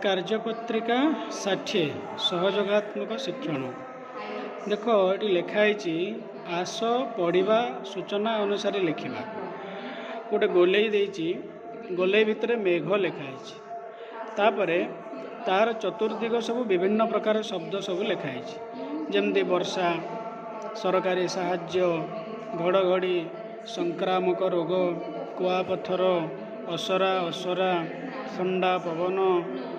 କାର୍ଯ୍ୟପତ୍ରିକା 60, ସହଯୋଗାତ୍ମକ ଶିକ୍ଷଣ। ଦେଖ, ଏଠି ଲେଖା ହେଇଛି, ଆସ ପଢ଼ିବା, ସୂଚନା ଅନୁସାରେ ଲେଖିବା। ଗୋଟେ ଗୋଲେଇ ଦେଇଛି, ଗୋଲେଇ ଭିତରେ ମେଘ ଲେଖା ହେଇଛି। ତାପରେ ତାର ଚତୁର୍ଦିଗ ସବୁ ବିଭିନ୍ନ ପ୍ରକାର ଶବ୍ଦ ସବୁ ଲେଖା ହେଇଛି, ଯେମିତି ବର୍ଷା, ସରକାରୀ ସାହାଯ୍ୟ, ଘଡ଼ଘଡ଼ି, ସଂକ୍ରାମକ ରୋଗ, କୁଆପଥର, ଅସରା ଅସରା, ଥଣ୍ଡା ପବନ,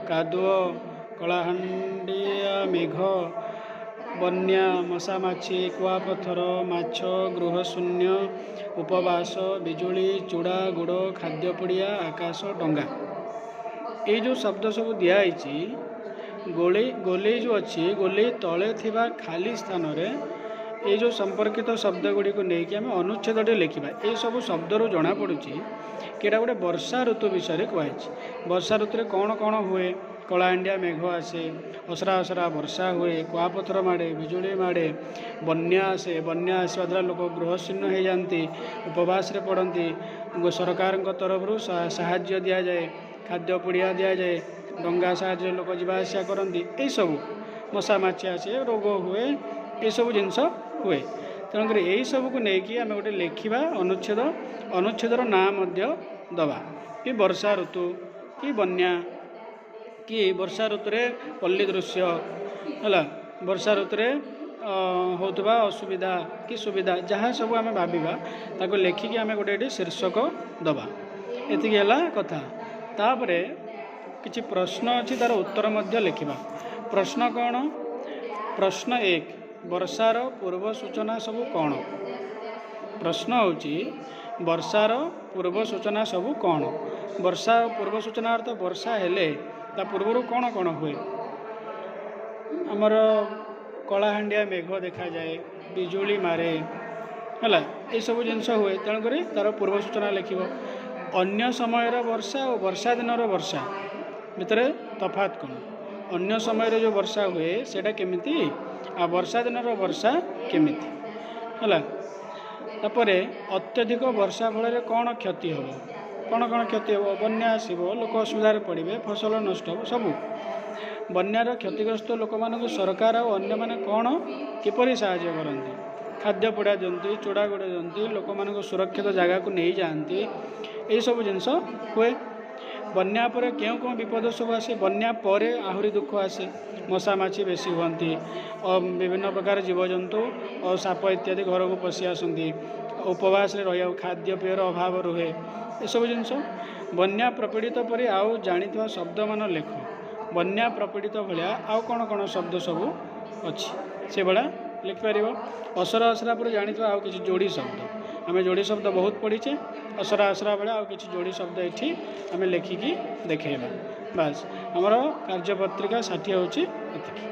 କାଦୁଅ, କଳାହାଣ୍ଡିଆ ମେଘ, ବନ୍ୟା, ମଶାମାଛି, କୁଆପଥର, ମାଛ, ଗୃହଶୂନ୍ୟ, ଉପବାସ, ବିଜୁଳି, ଚୁଡ଼ା ଗୁଡ଼, ଖାଦ୍ୟ ପୁଡ଼ିଆ, ଆକାଶ, ଡଙ୍ଗା। ଏଇ ଯେଉଁ ଶବ୍ଦ ସବୁ ଦିଆହେଇଛି, ଗୋଳେଇ ଗୋଲେଇ ଯେଉଁ ଅଛି, ଗୋଲେଇ ତଳେ ଥିବା ଖାଲି ସ୍ଥାନରେ ଏଇ ଯେଉଁ ସମ୍ପର୍କିତ ଶବ୍ଦ ଗୁଡ଼ିକୁ ନେଇକି ଆମେ ଅନୁଚ୍ଛେଦଟି ଲେଖିବା। ଏଇସବୁ ଶବ୍ଦରୁ ଜଣାପଡ଼ୁଛି କି ଏଇଟା ଗୋଟେ ବର୍ଷା ଋତୁ ବିଷୟରେ କୁହାହେଇଛି। ବର୍ଷା ଋତୁରେ କ'ଣ କ'ଣ ହୁଏ? କଳାହାଣ୍ଡିଆ ମେଘ ଆସେ, ଅସରା ଅସରା ବର୍ଷା ହୁଏ, କୁଆପଥର ମାଡ଼େ, ବିଜୁଳି ମାଡ଼େ, ବନ୍ୟା ଆସେ। ବନ୍ୟା ଆସିବା ଦ୍ୱାରା ଲୋକ ଗୃହଶୂନ୍ୟ ହେଇଯାଆନ୍ତି, ଉପବାସରେ ପଡ଼ନ୍ତି। ସରକାରଙ୍କ ତରଫରୁ ସାହାଯ୍ୟ ଦିଆଯାଏ, ଖାଦ୍ୟ ପୁଡ଼ିଆ ଦିଆଯାଏ, ଡଙ୍ଗା ସାହାଯ୍ୟରେ ଲୋକ ଯିବା ଆସିବା କରନ୍ତି। ଏଇସବୁ ମଶା ମାଛି ଆସେ, ରୋଗ ହୁଏ, ଏସବୁ ଜିନିଷ ହୁଏ। ତେଣୁକରି ଏଇସବୁକୁ ନେଇକି ଆମେ ଗୋଟେ ଲେଖିବା ଅନୁଚ୍ଛେଦ। ଅନୁଚ୍ଛେଦର ନାଁ ମଧ୍ୟ ଦେବା କି ବର୍ଷା ଋତୁ କି ବନ୍ୟା କି ବର୍ଷା ଋତୁରେ ପଲ୍ଲୀ ଦୃଶ୍ୟ ହେଲା, ବର୍ଷା ଋତୁରେ ହେଉଥିବା ଅସୁବିଧା କି ସୁବିଧା, ଯାହା ସବୁ ଆମେ ଭାବିବା ତାକୁ ଲେଖିକି ଆମେ ଗୋଟେ ଏଠି ଶୀର୍ଷକ ଦେବା। ଏତିକି ହେଲା କଥା। ତାପରେ କିଛି ପ୍ରଶ୍ନ ଅଛି, ତା'ର ଉତ୍ତର ମଧ୍ୟ ଲେଖିବା। ପ୍ରଶ୍ନ କ'ଣ? ପ୍ରଶ୍ନ 1, ବର୍ଷାର ପୂର୍ବ ସୂଚନା ସବୁ କ'ଣ? ପ୍ରଶ୍ନ ହେଉଛି, ବର୍ଷାର ପୂର୍ବ ସୂଚନା ସବୁ କ'ଣ? ବର୍ଷା ପୂର୍ବ ସୂଚନା ଅର୍ଥ ବର୍ଷା ହେଲେ ତା ପୂର୍ବରୁ କ'ଣ କ'ଣ ହୁଏ? ଆମର କଳାହାଣ୍ଡିଆ ମେଘ ଦେଖାଯାଏ, ବିଜୁଳି ମାରେ, ହେଲା, ଏସବୁ ଜିନିଷ ହୁଏ। ତେଣୁକରି ତା'ର ପୂର୍ବ ସୂଚନା ଲେଖିବ। ଅନ୍ୟ ସମୟର ବର୍ଷା ଓ ବର୍ଷା ଦିନର ବର୍ଷା ଭିତରେ ତଫାତ୍ କ'ଣ? ଅନ୍ୟ ସମୟରେ ଯେଉଁ ବର୍ଷା ହୁଏ ସେଇଟା କେମିତି ଆଉ ବର୍ଷା ଦିନର ବର୍ଷା କେମିତି ହେଲା? ତାପରେ ଅତ୍ୟଧିକ ବର୍ଷା ଫଳରେ କ'ଣ କ୍ଷତି ହେବ? କ'ଣ କ'ଣ କ୍ଷତି ହେବ? ବନ୍ୟା ଆସିବ, ଲୋକ ଅସୁବିଧାରେ ପଡ଼ିବେ, ଫସଲ ନଷ୍ଟ ହେବ ସବୁ। ବନ୍ୟାର କ୍ଷତିଗ୍ରସ୍ତ ଲୋକମାନଙ୍କୁ ସରକାର ଆଉ ଅନ୍ୟମାନେ କ'ଣ କିପରି ସାହାଯ୍ୟ କରନ୍ତି? ଖାଦ୍ୟ ପୁଡ଼ା ଦିଅନ୍ତି, ଚୁଡ଼ା ଗୁଡ଼ ଦିଅନ୍ତି, ଲୋକମାନଙ୍କୁ ସୁରକ୍ଷିତ ଜାଗାକୁ ନେଇଯାଆନ୍ତି। ଏଇସବୁ ଜିନିଷ ହୁଏ। ବନ୍ୟା ପରେ କେଉଁ କେଉଁ ବିପଦ ସବୁ ଆସେ? ବନ୍ୟା ପରେ ଆହୁରି ଦୁଃଖ ଆସେ। ମଶା ମାଛି ବେଶୀ ହୁଅନ୍ତି, ବିଭିନ୍ନ ପ୍ରକାର ଜୀବଜନ୍ତୁ ଓ ସାପ ଇତ୍ୟାଦି ଘରକୁ ପଶି ଆସନ୍ତି। ଉପବାସରେ ରହିବାକୁ, ଖାଦ୍ୟପେୟର ଅଭାବ ରୁହେ, ଏସବୁ ଜିନିଷ। ବନ୍ୟା ପ୍ରପୀଡ଼ିତ ପରି ଆଉ ଜାଣିଥିବା ଶବ୍ଦମାନ ଲେଖ। ବନ୍ୟା ପ୍ରପୀଡ଼ିତ ଭଳିଆ ଆଉ କ'ଣ କ'ଣ ଶବ୍ଦ ସବୁ ଅଛି, ସେଭଳିଆ ଲେଖିପାରିବ। ଅସରା ଅସରା ପରେ ଜାଣିଥିବା ଆଉ କିଛି ଯୋଡ଼ି ଶବ୍ଦ। ଆମେ ଯୋଡ଼ି ଶବ୍ଦ ବହୁତ ପଢ଼ିଛେ। ଅସରା ଅସରା ଭଳିଆ ଆଉ କିଛି ଯୋଡ଼ି ଶବ୍ଦ ଏଠି ଆମେ ଲେଖିକି ଦେଖେଇବା। ବାସ୍, ଆମର କାର୍ଯ୍ୟପତ୍ରିକା 60 ହେଉଛି ଏତିକି।